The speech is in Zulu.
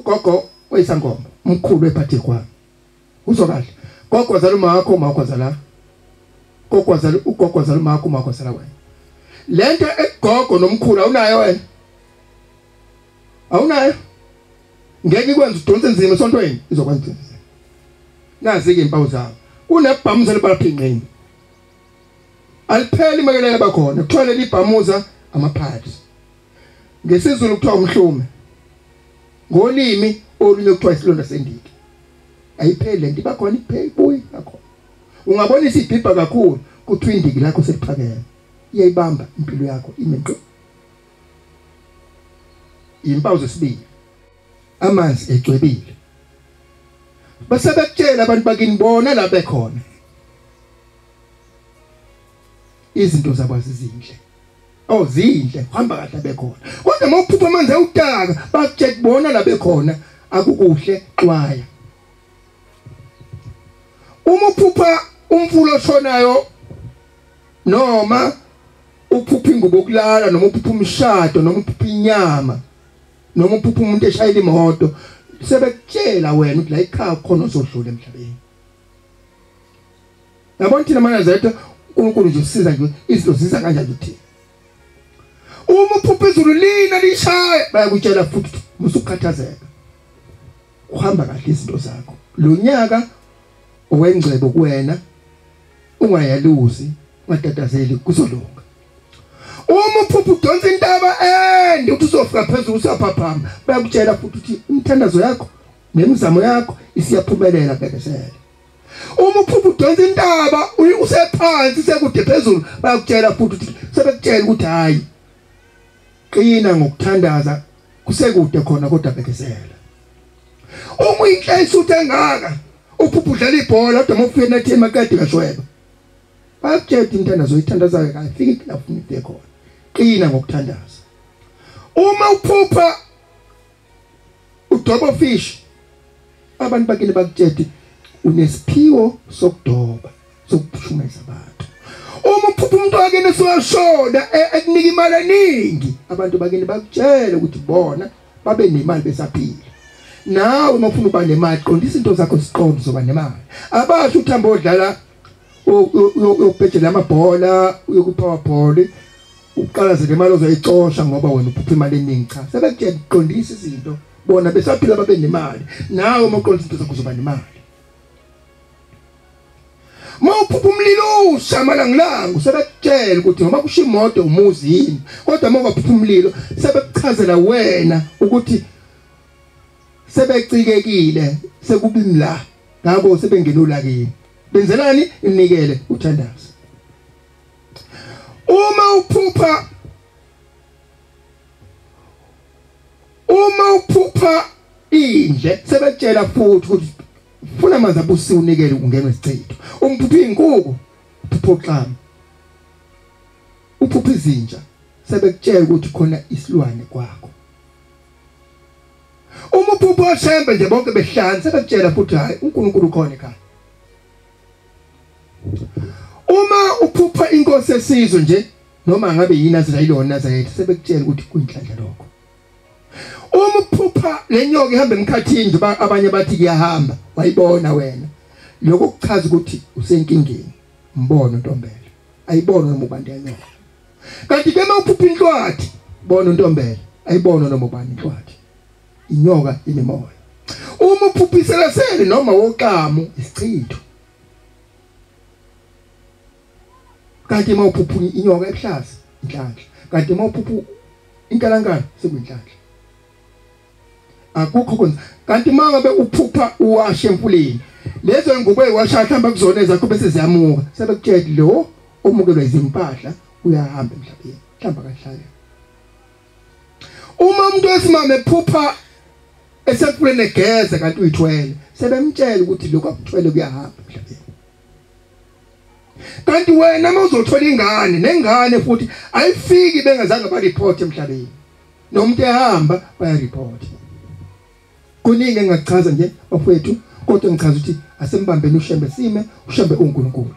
Ugogo wayisangoma, umkhulu wephathi kwami. Uzwa kahle. Gogo wazala umakho, umakho wazala. Gogo wazala ugogo wazala umakho, umakho wazala wena. Lento egogo nomkhulu awunayo wena. Awunayo. Ngeke ikwenze udonse nzima esontweni, izokwenza nzima. Nazi ke impawu zawo. Kunebhamuza libalaphinqini. Alipheli makelele bakhona, kuthiwa leli bhamuza amaphakathi. NgesiZulu kuthiwa umhlume. Ngolimi olunye kuthiwa isilonda sendiki. Ayipheli lento ibakhona ipheli ibuye ngakhona. Ungabona isibhibha kakhulu kuthiwa indiki lakho seliphakeme. Iyayibamba impilo yakho ime ngqo. Impawu zesibili. Amanzi ecwebile. Bese bekutshela abantu bakini bona la bekhona. Izinto zabo azizinhle. Oh zinhle, hamba kahle bekhona. Kodwa mawuphupha amanzi awudaka, bakutshela bona la bekhona akukuhle xwaya. Uma uphupha umfula oshonayo noma uphupha ingubo yokulala noma uphupha umshado noma uphupha inyama noma uphupha umuntu eshayela imoto, sebekutshela wena ukuthi la ekhaya khona uzodlula emhlabeni. Yabona thina manje uNkulunkulu nje usiza nje izinto ziza kanjani uthi. Uma uphupha izulu lina lishaya bayakutshela futhi musukhathazeka. Uhamba kahle izinto zakho. Lo nyaka owengcebo kuwena ungayaluzi, ungatatazeli kuzolunga. Uma uphupha udonsa intaba ende uthi uzofika phezulu usaphaphama, bayakutshela futhi ukuthi imithandazo yakho nemizamo yakho isiyaphumelela bekezela. Uma uphupha udonsa intaba usephansi sekude phezulu, bayakutshela futhi ukuthi sebekutshela ukuthi hayi qina ngokuthandaza kusekude khona kodwa bekezela. Uma uyinhla uthi engaka uphupha udlala ibhola kodwa mawufika enathini makade kashweba, bayakutshela imithandazo oyithandazayo kayifiki la ufuna ifike khona. Qina ngokuthandaza. Uma uphupha udoba fish, abantu bakini bakutshela unesiphiwo sokudoba, sokuphumeza abantu. Uma uphupha umuntu wakini esewashona ekunika imali eningi, abantu bakini bakutshela ukuthi bona babe nemali besaphila. Nawe uma ufuna uba nemali qondisa izinto zakho ziqonde uzoba nemali. Abasho uthi hamba odlala uyokubhejela amabhola, uyokupowerball, uqalaze le mali ozoyicosha ngoba wena uphupha imali eningi. Cha, sebekutshela uqondisa izinto bona besaphila babe nemali. Nawe uma uqondisa izinto zakho uzoba nemali. Mawuphupha umlilo usha amalangilanga, sebekutshela ukuthi noma kusho imoto umuzi yini, kodwa uma ungaphupha umlilo sebekuchazela wena ukuthi sebecikekile, sekubimi la ngabo sebengena ulakini. Benzelani? Inikele uthandaze. Uma uphupha indle sebekutshela futhi ukuthi funa amanzi abusi unikele ungenwe isichitho. Umphupha inkukhu, uphupha oxama, uphupha izinja, sebekutshela ukuthi khona isilwane kwakho. Uma uphupha oshembe nje bonke behlanu sebekutshela futhi hayi uNkulunkulu ukhona ekhaya. Uma uphupha inkosi esizwe nje noma ngabe yini azayilona Nazaretha sebekutshela ukuthi kuyinhlanhla lokho. Uma uphupha lenyoka ihamba emkhathini nje abanye bathi kuyahamba, wayibona wena, lokho kuchaza ukuthi usenkingeni. Mbono Ntombela, ayibona noma ubani yanyoka. Kanti ke mawuphupha inhlwathi, bona Ntombela, ayibona noma ubani inhlwathi. Inyoka inemoya. Uma uphupha iselesele noma woxamu isichitho. Kanti mawuphupha inyoka ebuhlaza inhlanhla. Kanti mawuphupha inkalankala sekuyinhlanhla. Akukho kwenza. Kanti mangabe uphupha uwashe emfuleni, lezo ngubo eziwasha mhlawumbe kuzona ezakho bese ziyamuka, sebekutshela lo omukelwa izimpahla uyahamba emhlabeni, mhlawumbe akahlale. Uma umuntu wesimame ephupha esemfuleni egeza kanti uyithwele, sebemtshela ukuthi lokho akuthwele kuyahamba emhlabeni. Kanti wena uma uzothola ingane, nengane futhi ayifiki bengazange ba report emhlabeni. Nomuntu ehamba baya report. Kuningi engakuchaza nje bafowethu, kodwa ngichaza ukuthi asembambeni uShembe sime, uShembe uNkulunkulu.